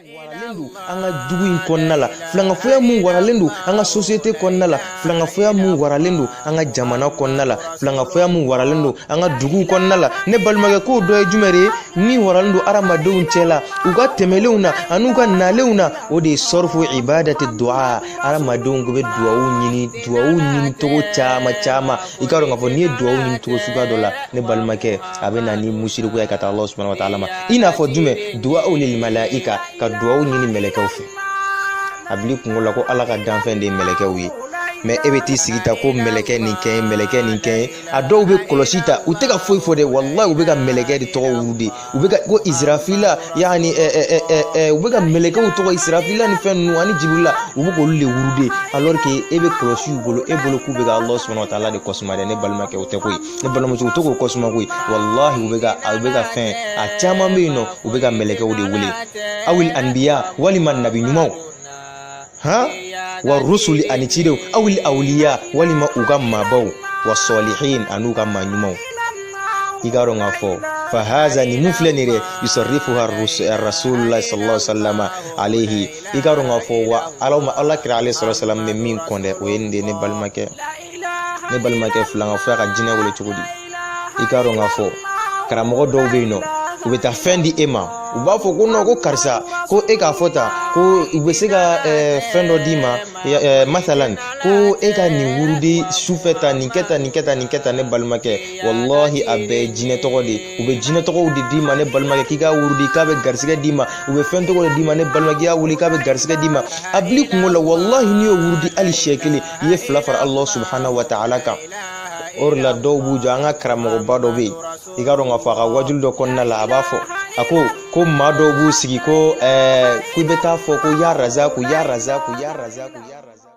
Waralen don an ka dugu in kɔnɔna la, filankafoya mun waralen don an ka société kɔnɔna la, filankafoya mun waralen don an ka jamana kɔnɔna la, filankafoya mun waralen don an ka duguw kɔnɔna la, ne balimakɛ, k'o dɔ ye jumɛn de ye min waralen don hadamadenw cɛ la, u ka tɛmɛlenw na an'u ka nalenw na? O de ye sɔrɔfu ibadati du'a. Hadamadenw ko bɛ duwawu ɲini, duwawu ɲini cogo caman caman. I k'a dɔn k'a fɔ n'i ye duwawu ɲini cogo suguya dɔ la, ne balimakɛ, a bɛ na ni musirikuya ka taa Allah subhanahu wa ta'ala ma. I n'a fɔ jumɛn? Duwawu lil malaika, ka duwawu ɲini mɛlɛkɛw fɛ. A bil'i kunkolo la ko Ala ka danfɛn de ye mɛlɛkɛw ye, mais e bɛ t'i sigi ta ko mɛlɛkɛ nin kɛ ye, mɛlɛkɛ nin kɛ ye. A dɔw bɛ kɔlɔsi ta, u tɛ ka foyi fɔ dɛ, walahi, u bɛ ka mɛlɛkɛ de tɔgɔ wurudi. U bɛ ka ko Israfila, yaani ɛ ɛ ɛ ɛ u bɛ ka mɛlɛkɛw tɔgɔ, Israfila ni fɛn ninnu ani Jibirila, u bɛ k'olu de wurudi, alors que e bɛ kɔlɔsi u bolo, e bolo k'u bɛ ka Allah subhanahu wa ta'ala de kɔsuma dɛ. Ne balimakɛ, o tɛ koyi. Ne balimamuso, u tɛ k'o kɔsuma koyi. Walahi, u bɛ ka fɛn a caman bɛ yen nɔ, u bɛ ka mɛlɛkɛw de wele, awil anbiya, walima nabi ɲumanw, han, wa rusuli, ani cidenw, awil awliya, walima u ka maabaw, wa sɔlihin, an'u ka maa ɲumanw. I k'a dɔn k'a fɔ fahaza, nin mun filɛ nin dɛ, yusarrifuha rasulullah sallallahu alaihi wasallam alayhi. I k'a dɔn k'a fɔ wa ala ma, Ala kira alayhi salatu wasallam bɛ min kɔn dɛ, o ye nin de ye. Ne balimakɛ, ne balimakɛ, filankafoya ka jinɛ wele cogo di? I k'a dɔn k'a fɔ karamɔgɔ dɔw bɛ yen nɔ, u bɛ taa fɛn di e ma, u b'a fɔ ko non, ko karisa, ko e k'a fɔ tan, ko u bɛ se ka fɛn dɔ d'i ma, masalan ko e ka nin wurudi sufɛ ta, nin kɛ tan, nin kɛ tan, nin kɛ tan. Ne balimakɛ, walahi, a bɛɛ ye jinɛ tɔgɔ de ye. U bɛ jinɛ tɔgɔw de d'i ma, ne balimakɛ, k'i k'a wurudi k'a bɛ garisigɛ d'i ma. U bɛ fɛn tɔgɔ de d'i ma, ne balimakɛ, k'i y'a wuli k'a bɛ garisigɛ d'i ma. A bil'i kungo la, walahi, n'i y'o wurudi hali siɲɛ kelen, i ye fila fara Allah subhanahu wa ta'ala kan. O de la dɔw b'u jɔ. An ka karamɔgɔba dɔ bɛ yen, i k'a dɔn k'a fɔ a ka wajuli dɔ kɔnɔna la, a b'a fɔ, a ko ko maa dɔw b'u sigi ko ko i bɛ taa fɔ ko ya razaku, ya razaku, ya razaku, ya razaku.